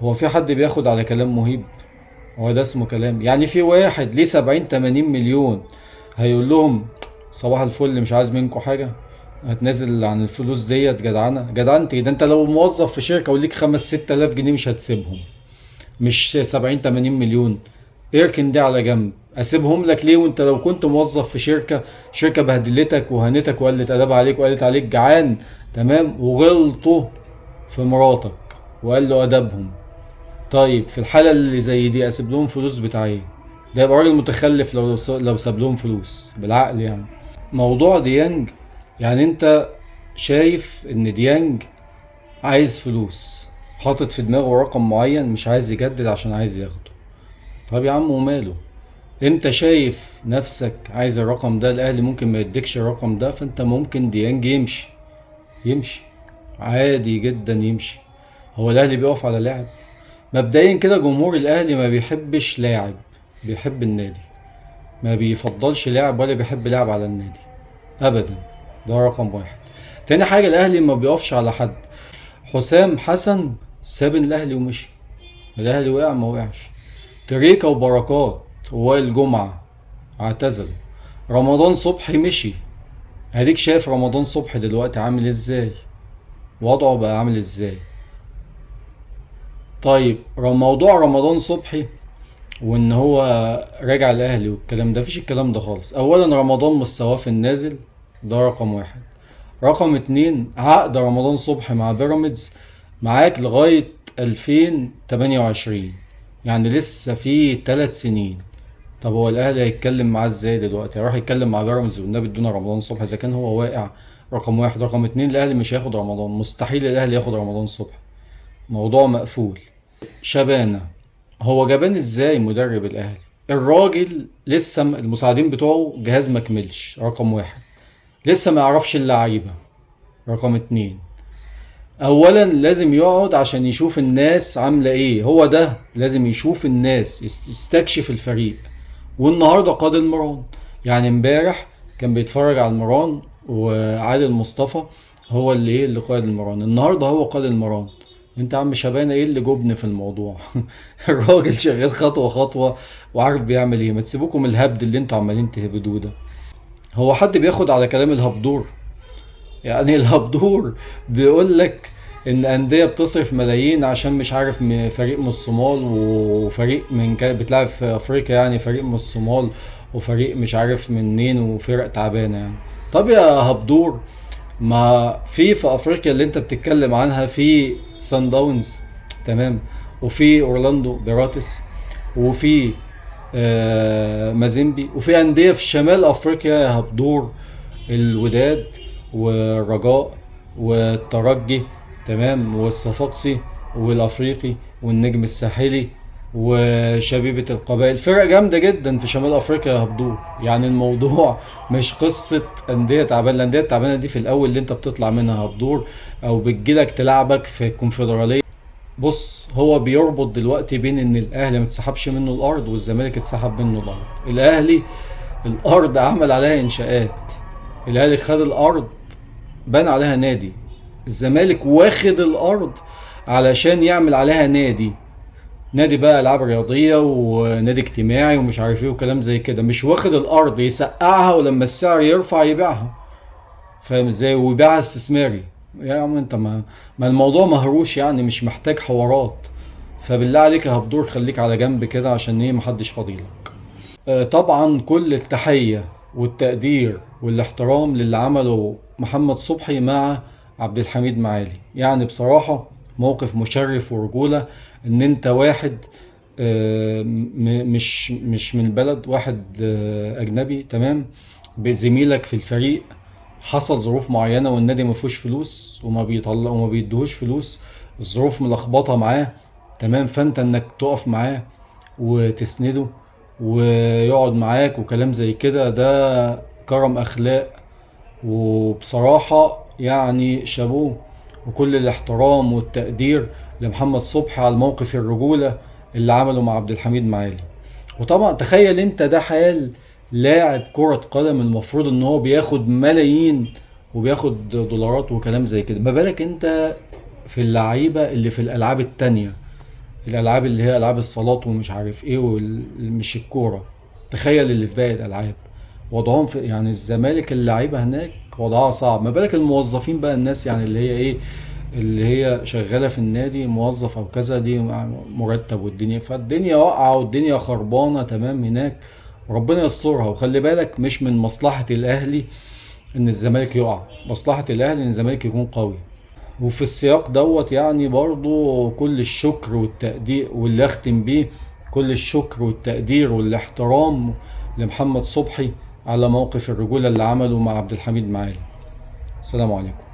هو في حد بياخد على كلام مهيب؟ هو ده اسمه كلام؟ يعني في واحد ليه 70 80 مليون هيقول لهم صباح الفل مش عايز منكم حاجة، هتنازل عن الفلوس ديت؟ جدعنه جدعنتي ده، انت لو موظف في شركة وليك 5 6000 جنيه مش هتسيبهم، مش 70 80 مليون. اركن دي على جنب، اسيبهم لك ليه وانت لو كنت موظف في شركة بهدلتك وهنتك وقلت ادب عليك وقالت عليك جعان، تمام، وغلطوا في مراتك وقال له ادبهم. طيب في الحالة اللي زي دي اسيب لهم فلوس بتاع ايه؟ ده يبقى راجل متخلف لو ساب لهم فلوس بالعقل. يعني موضوع ديانج، يعني انت شايف ان ديانج عايز فلوس، حاطط في دماغه رقم معين، مش عايز يجدد عشان عايز ياخده. طب يا عم وماله، انت شايف نفسك عايز الرقم ده، الاهلي ممكن ما يديكش الرقم ده، فانت ممكن ديانج يمشي، يمشي عادي جدا يمشي. هو الاهلي بيقف على لاعب؟ مبدئيا كده جمهور الاهلي ما بيحبش لاعب، بيحب النادي، ما بيفضلش لاعب ولا بيحب لاعب على النادي ابدا، ده رقم واحد. تاني حاجة الاهلي ما بيقفش على حد. حسام حسن ساب الاهلي ومشي، الاهلي وقع ما وقعش. تريكا وبركات ووائل جمعة اعتزلوا، رمضان صبحي مشي. هديك شايف رمضان صبحي دلوقتي عامل ازاي، وضعه بقى عامل ازاي. طيب موضوع رمضان صبحي وان هو راجع الاهلي والكلام ده، مفيش الكلام ده خالص. اولا رمضان مستواه في النازل، ده رقم واحد. رقم اتنين، عقد رمضان صبحي مع بيراميدز معاك لغاية 2028، يعني لسه في 3 سنين. طب هو الاهلي هيتكلم معاه ازاي دلوقتي؟ هيروح يتكلم مع بيراميدز والنبي ادونا رمضان صبحي اذا كان هو واقع؟ رقم واحد. رقم اتنين، الاهلي مش هياخد رمضان، مستحيل الاهلي ياخد رمضان صبحي، موضوع مقفول. شبانة، هو جبان ازاي مدرب الاهلي؟ الراجل لسه المساعدين بتوعه جهاز ما كملش، رقم واحد. لسه ما يعرفش اللعيبة، رقم اتنين. اولا لازم يقعد عشان يشوف الناس عاملة ايه، هو ده لازم يشوف الناس، يستكشف الفريق. والنهارده قاد المران، يعني امبارح كان بيتفرج على المران وعادل مصطفى هو اللي ايه اللي قاد المران، النهارده هو قاد المران. انت يا عم شبانه ايه اللي جبن في الموضوع؟ الراجل شغال خطوة خطوة وعارف بيعمل ايه، ما تسيبوكم الهبد اللي انتوا عمالين تهبدوه ده. هو حد بياخد على كلام الهبدور؟ يعني الهبدور بيقول لك ان اندية بتصرف ملايين عشان مش عارف فريق من الصومال وفريق من بتلعب في افريقيا، يعني فريق من الصومال وفريق مش عارف منين وفرق تعبانة يعني. طب يا هبدور، ما في افريقيا اللي انت بتتكلم عنها في سان داونز، تمام، وفي اورلاندو بيراتس، وفي مازيمبي، وفي اندية في شمال افريقيا يا هبدور، الوداد والرجاء والترجي، تمام، والصفاقسي والافريقي والنجم الساحلي وشبيبة القبائل، فرق جامدة جدا في شمال افريقيا يا هبدور. يعني الموضوع مش قصة أندية تعبانة، الأندية التعبانة دي في الأول اللي أنت بتطلع منها هبدور، أو بتجيلك تلعبك في الكونفدرالية. هو بيربط دلوقتي بين إن الأهلي ما اتسحبش منه الأرض والزمالك اتسحب منه الأرض. الأهلي الأرض عمل عليها إنشاءات، الأهلي خد الأرض بنى عليها نادي، الزمالك واخد الأرض علشان يعمل عليها نادي، نادي بقى ألعاب رياضية ونادي اجتماعي ومش عارف ايه وكلام زي كده، مش واخد الأرض يسقعها ولما السعر يرفع يبيعها، فاهم ازاي؟ ويبيعها استثماري. يا عم انت ما الموضوع مهروش يعني، مش محتاج حوارات. فبالله عليك يا هبدور خليك على جنب كده عشان ايه محدش فاضيلك. طبعا كل التحية والتقدير والاحترام للي عمله محمد صبحي مع عبد الحميد معالي، يعني بصراحة موقف مشرف ورجولة، ان انت واحد، مش من البلد، واحد، اجنبي، تمام، بزميلك في الفريق حصل ظروف معينة والنادي ما فيهوش فلوس وما بيطلع وما بيديهوش فلوس، الظروف ملخبطة معاه، تمام، فانت انك تقف معاه وتسنده ويقعد معاك وكلام زي كده، ده كرم اخلاق، وبصراحة شابوه وكل الاحترام والتقدير لمحمد صبحي على الموقف الرجولة اللي عمله مع عبد الحميد معالي. وطبعا تخيل انت ده حال لاعب كرة قدم المفروض ان هو بياخد ملايين وبياخد دولارات وكلام زي كده، ما بالك انت في اللعيبة اللي في الالعاب التانية الالعاب اللي هي العاب الصالات ومش عارف ايه، ومش الكوره. تخيل اللي في باقي الالعاب وضعهم في، يعني الزمالك اللعيبة هناك وضعها صعب، ما بالك الموظفين بقى، الناس يعني اللي هي ايه، اللي هي شغالة في النادي موظف او كذا، دي مرتب، والدنيا فالدنيا واقعه والدنيا خربانة تمام هناك. ربنا يسترها. وخلي بالك مش من مصلحة الاهلي ان الزمالك يقع، مصلحة الاهلي ان الزمالك يكون قوي. وفي السياق دوت يعني برضو كل الشكر والتقدير، واللي اختم بيه كل الشكر والتقدير والاحترام لمحمد صبحي على موقف الرجولة اللي عمله مع عبد الحميد معالي. السلام عليكم.